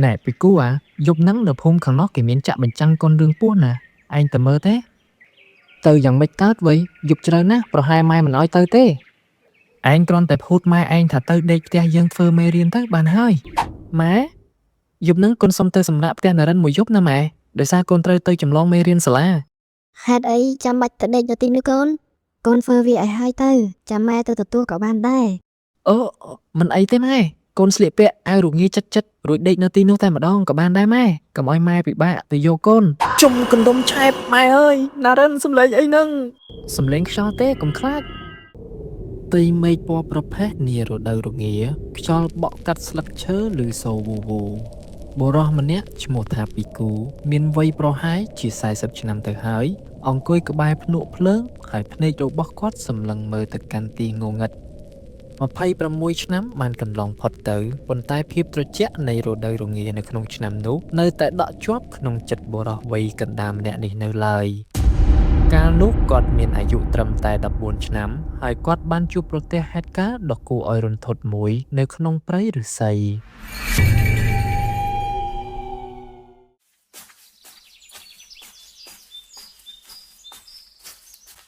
ណែពីគូអាយប់ហ្នឹងនៅភូមិខាងនោះគេមានចាក់បញ្ចាំងកុនរឿងពស់ណាឯងទៅមើលទេទៅយ៉ាងម៉េចកើតវៃយប់ជ្រៅណាស់ប្រហែលម៉ែមិនអោយទៅទេឯងគ្រាន់តែភូតម៉ែឯងថាទៅដេកផ្ទះយើងធ្វើមេរៀនទៅបានហើយម៉ែយប់ហ្នឹងកូនសុំទៅសម្រាប់ផ្ទះនរិនមួយយប់ណាម៉ែដោយសារកូនត្រូវទៅចម្លងមេរៀនសាលា ហេតុអីចាំបាច់ទៅដេកនៅទីនោះកូន កូនធ្វើវាឲ្យហើយទៅចាំម៉ែទៅទទួលក៏បានដែរ អូមិនអីទេម៉ែកូនស្លៀកពាក់អាវរងាចិត្តចិត្តរួចដេកនៅទីនោះតែម្ដងក៏បានដែរម៉ែកុំឲ្យម៉ែពិបាកទៅយកកូនជុំកណ្ដុំឆែបម៉ែអើយណារិនសំលេងអីហ្នឹងសំលេងខ្យល់ទេកុំខ្លាចទីមេឃពណ៌ប្រផេះនារដូវរងាខ្យល់បក់កាត់ស្លឹកឈើឬសូវូវូបុរសម្នាក់ឈ្មោះថាពីគូមានវ័យប្រហែលជា40ឆ្នាំទៅហើយអង្គុយក្បែរភ្នក់ភ្លើងហើយភ្នែករបស់គាត់សម្លឹងមើលទៅកាន់ទីងងឹត 26ឆ្នាំបានកន្លងផុតទៅប៉ុន្តែភាពត្រជាក់នៃរដូវរងានៅក្នុងឆ្នាំនោះនៅតែដក់ជាប់ក្នុងចិត្តបុរសវ័យកណ្ដាលម្នាក់នេះនៅឡើយកាលនោះគាត់មានអាយុត្រឹមតែ14ឆ្នាំហើយគាត់បានជួបប្រទះហេតុការណ៍ដ៏គួរឲ្យរន្ធត់មួយនៅក្នុងព្រៃឫស្សី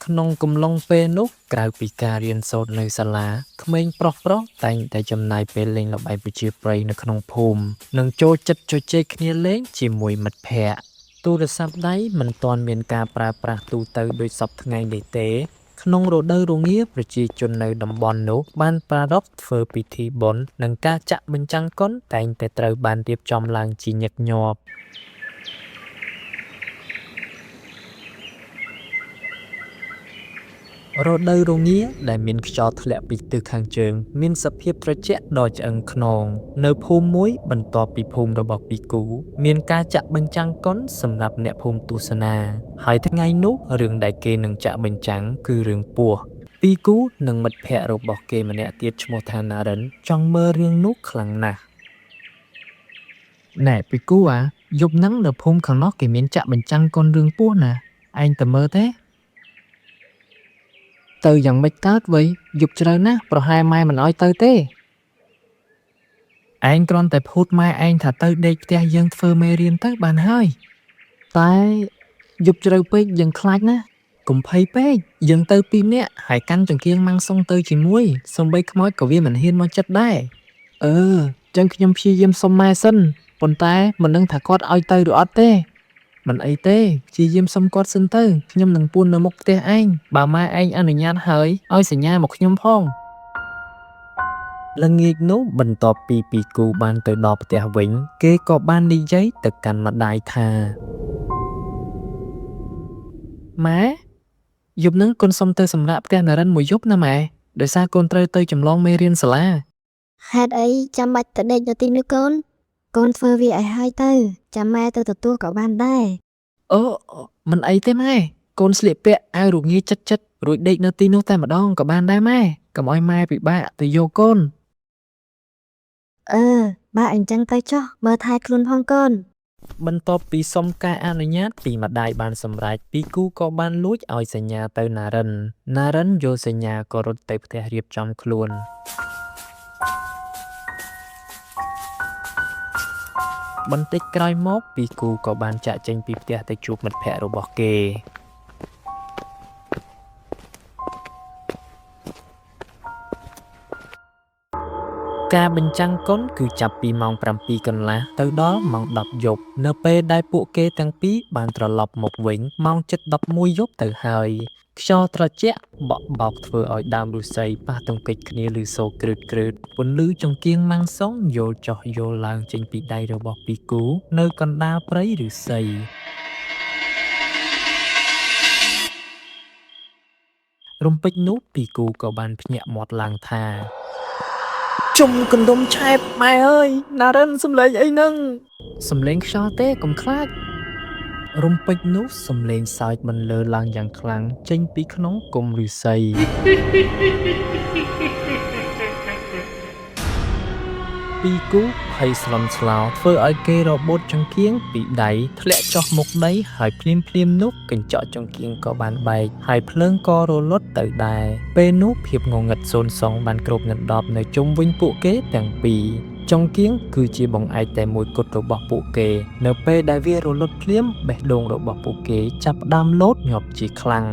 ក្នុងកំឡុងពេលនោះក្រៅពីការរៀនសូត្រនៅសាលាក្មេងប្រុសៗតែងតែចំណាយពេលលេងល្បែងប្រជាប្រិយនៅក្នុងភូមិនិងចូលចិត្តជជែកគ្នាលេងជាមួយមិត្តភ័ក្តិទូរស័ព្ទដៃមិនទាន់មានការប្រើប្រាស់ទូទៅដូចសព្វថ្ងៃនេះទេក្នុងរដូវរងាប្រជាជននៅតំបន់នោះបានប្រារព្ធធ្វើពិធីបុណ្យនិងការចាក់បញ្ចាំងកុនតែងតែត្រូវបានរៀបចំឡើងជាញឹកញាប់ រដូវរងាដែលមានខ្យល់ធ្លាក់ពីទិសខាងជើងមានសភាពត្រជាក់ដល់ឆ្អឹងខ្នងនៅភូមិមួយបន្ទាប់ពីភូមិរបស់ពីគូមានការចាក់បញ្ចាំងកុនសម្រាប់អ្នកភូមិទស្សនាហើយថ្ងៃនោះរឿងដែលគេនឹងចាក់បញ្ចាំងគឺរឿងពស់ពីគូនិងមិត្តភ័ក្តិរបស់គេម្នាក់ទៀតឈ្មោះថាណារិនចង់មើលរឿងនោះខ្លាំងណាស់ណែពីគូអាយប់ហ្នឹងនៅភូមិខាងនោះគេមានចាក់បញ្ចាំងកុនរឿងពស់ណាឯងទៅមើលទេ ទៅយ៉ាងម៉េចកើតវៃយប់ជ្រៅណាស់ប្រហែលម៉ែមិនអោយទៅទេឯងគ្រាន់តែភូតម៉ែឯងថាទៅដេកផ្ទះយើងធ្វើមេរៀនទៅបានហើយតែយប់ជ្រៅពេកយើងខ្លាចណាស់កុំភ័យពេកយើងទៅពីរនាក់ហើយកាន់ចង្គៀងម៉ាំងសុងទៅជាមួយសំបីខ្មោចក៏វាមិនហ៊ានមកចិត្តដែរអឺចឹងខ្ញុំព្យាយាមសុំម៉ែសិនប៉ុន្តែមិនដឹងថាគាត់ឲ្យទៅឬអត់ទេ មិនអីទេព្យាយាមសុំគាត់សិនទៅខ្ញុំនឹងពួននៅមុខផ្ទះឯងបើម៉ែឯងអនុញ្ញាតហើយឲ្យសញ្ញាមកខ្ញុំផងល្ងាចនោះបន្ទាប់ពីពីគូបានទៅដល់ផ្ទះវិញគេក៏បាននិយាយទៅកាន់ម្ដាយថាម៉ែយប់ហ្នឹងកូនសុំទៅសម្រាប់ផ្ទះនរិនមួយយប់ណាម៉ែដោយសារកូនត្រូវទៅចម្លងមេរៀនសាលា ហេតុអីចាំបាច់ទៅដេកនៅទីនោះកូន កូនធ្វើវាឲ្យហើយទៅចាំម៉ែទៅទទួលក៏បានដែរ អូមិនអីទេម៉ែកូនស្លៀកពាក់អាវរងាចិត្តចិត្តរួចដេកនៅទីនោះតែម្ដងក៏បានដែរម៉ែកុំឲ្យម៉ែពិបាកទៅយកកូន អឺបើអញ្ចឹងទៅចុះមើលថែខ្លួនផងកូន បន្ទាប់ពីសុំការអនុញ្ញាតពីម្ដាយបានសម្រេចពីគូក៏បានលួចឲ្យសញ្ញាទៅណារិនណារិនយល់សញ្ញាក៏រត់ទៅផ្ទះរៀបចំខ្លួនបន្តិចក្រោយមកពីគូក៏បានចាក់ចេញពីផ្ទះទៅជួបមិត្តភ័ក្តិរបស់គេការបញ្ចាំងកុនគឺចាប់ពីម៉ោង7កន្លះទៅដល់ម៉ោង10យប់នៅពេលដែលពួកគេទាំងពីរបានត្រឡប់មកវិញម៉ោងជិត11យប់ទៅហើយខ្យល់ត្រជាក់បក់បោកធ្វើឲ្យដើមឫស្សីប៉ះទង្គិចគ្នាឮសូរគ្រឺតគ្រឺតពន្លឺចង្គៀងម៉ាំងសុងយោលចុះយោលឡើងចេញពីដៃរបស់ពីគូនៅកណ្ដាលព្រៃឫស្សីរំពេចនោះពីគូក៏បានភ្ញាក់មាត់ឡើងថាជុំកណ្ដុំឆែបម៉ែអើយណារិនសំលេងអីហ្នឹងសំលេងខ្យល់ទេកុំខ្លាចរំពេចនោះសំលេងសើចបន្លឺឡើងយ៉ាងខ្លាំងចេញពីក្នុងគុំឫស្សីពីគូភ័យស្លន់ស្លោធ្វើឲ្យគេរបូតចង្គៀងពីដៃធ្លាក់ចុះមកដីហើយភ្លាមភ្លាមនោះកញ្ចក់ចង្គៀងក៏បានបែកហើយភ្លើងក៏រលត់ទៅដែរពេលនោះភាពងងឹតសូន្យសងបានគ្របដណ្ដប់នៅជុំវិញពួកគេទាំងពីរ ចុងគៀងគឺជាបង្អែកតែមួយគត់របស់ពួកគេ នៅពេលដែលវារលត់ភ្លាមបេះដូងរបស់ពួកគេចាប់ផ្ដើមលោតញាប់ជាខ្លាំង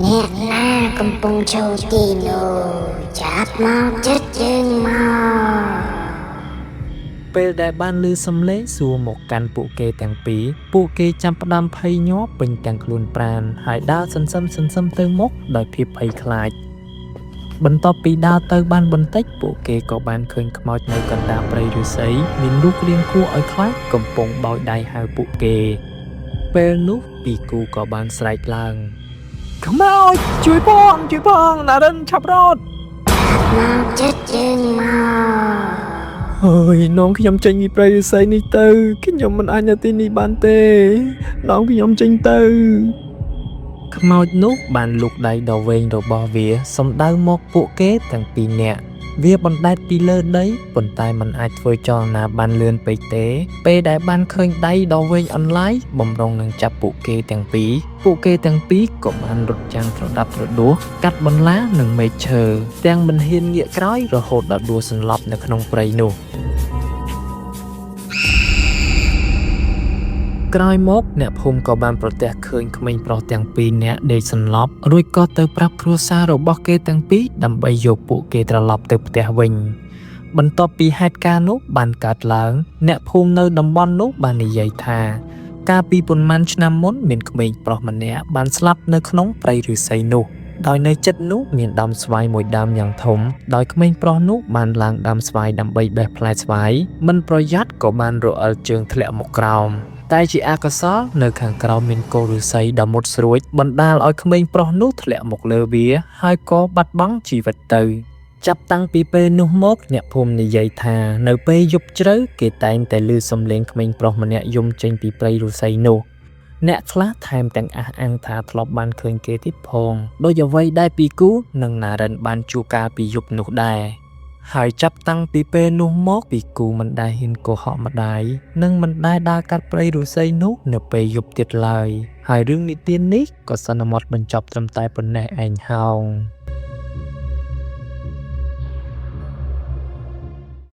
អ្នកណាកំពុងចូលទីនោះចាប់មកចិត្តជើងមក ពេលដែលបានឮសំឡេងសួរមកកាន់ពួកគេទាំងពីរពួកគេចាប់ផ្ដើមភ័យញាប់ពេញទាំងខ្លួនប្រាណហើយដើរសន្សឹមសន្សឹមទៅមុខដោយភាពភ័យខ្លាចបន្ទាប់ពីដើរទៅបានបន្តិចពួកគេក៏បានឃើញខ្មោចនៅកណ្ដាលព្រៃឫស្សីមានរូបរាងគួរឲ្យខ្លាចកំពុងបោយដៃហៅពួកគេ ពេលនោះពីគូក៏បានស្រែកឡើងខ្មោចជួយផងជួយផងណារិនឆាប់រត់ មកចិត្តជើងមក ហើយនាំខ្ញុំចេញពីព្រៃឫស្សីនេះទៅខ្ញុំមិនអាចនៅទីនេះបានទេនាំខ្ញុំចេញទៅខ្មោចនោះបានលូកដៃដ៏វែងរបស់វាសំដៅមកពួកគេទាំងពីរនាក់វាបណ្ដែតពីលើដីប៉ុន្តែมันអាចធ្វើចលនាបានលឿនពេកទេ ពេលដែលបានឃើញដៃដ៏វែងអន្លាយបំរុងនឹងចាប់ពួកគេទាំងពីរពួកគេទាំងពីរក៏បានរត់ចាំងត្រដាប់ត្រដួសកាត់បន្លានិងមែកឈើទាំងមិនហ៊ានងាកក្រោយរហូតដល់ដួលសន្លប់នៅក្នុងព្រៃនោះ ក្រោយមកអ្នកភូមិក៏បានប្រទះឃើញក្មេងប្រុសទាំងពីរនាក់ដេកសន្លប់រួចក៏ទៅប្រាប់គ្រួសាររបស់គេទាំងពីរដើម្បីយកពួកគេត្រឡប់ទៅផ្ទះវិញ បន្ទាប់ពីហេតុការណ៍នោះបានកើតឡើង អ្នកភូមិនៅតំបន់នោះបាននិយាយថា កាលពីប៉ុន្មានឆ្នាំមុនមានក្មេងប្រុសម្នាក់បានស្លាប់នៅក្នុងព្រៃឫស្សីនោះដោយនៅជិតនោះមានដើមស្វាយមួយដើមយ៉ាងធំដោយក្មេងប្រុសនោះបានឡើងដើមស្វាយដើម្បីបេះផ្លែស្វាយមិនប្រយ័ត្នក៏បានរអិលជើងធ្លាក់មកក្រោម តែជាអកុសលនៅខាងក្រោមមានកូនឫស្សីដ៏មុតស្រួចបណ្ដាលឲ្យក្មេងប្រុសនោះធ្លាក់មកលើវាហើយក៏បាត់បង់ជីវិតទៅ ចាប់តាំងពីពេលនោះមកអ្នកភូមិនិយាយថានៅពេលយប់ជ្រៅគេតែងតែឮសំឡេងក្មេងប្រុសម្នាក់យំចេញពីព្រៃឫស្សីនោះអ្នកខ្លះថែមទាំងអះអាងថាធ្លាប់បានឃើញគេទៀតផងដោយអ្វីដែលពីគូនិងណារិនបានជួបកាលពីយប់នោះដែរហើយចាប់តាំងពីពេលនោះមកពីគូមិនដែលហ៊ានកុហកម្ដាយនិងមិនដែលដើរកាត់ព្រៃឫស្សីនោះនៅពេលយប់ទៀតឡើយហើយរឿងនិទាននេះក៏សន្មត់បញ្ចប់ត្រឹមតែប៉ុណ្ណេះឯងហោង។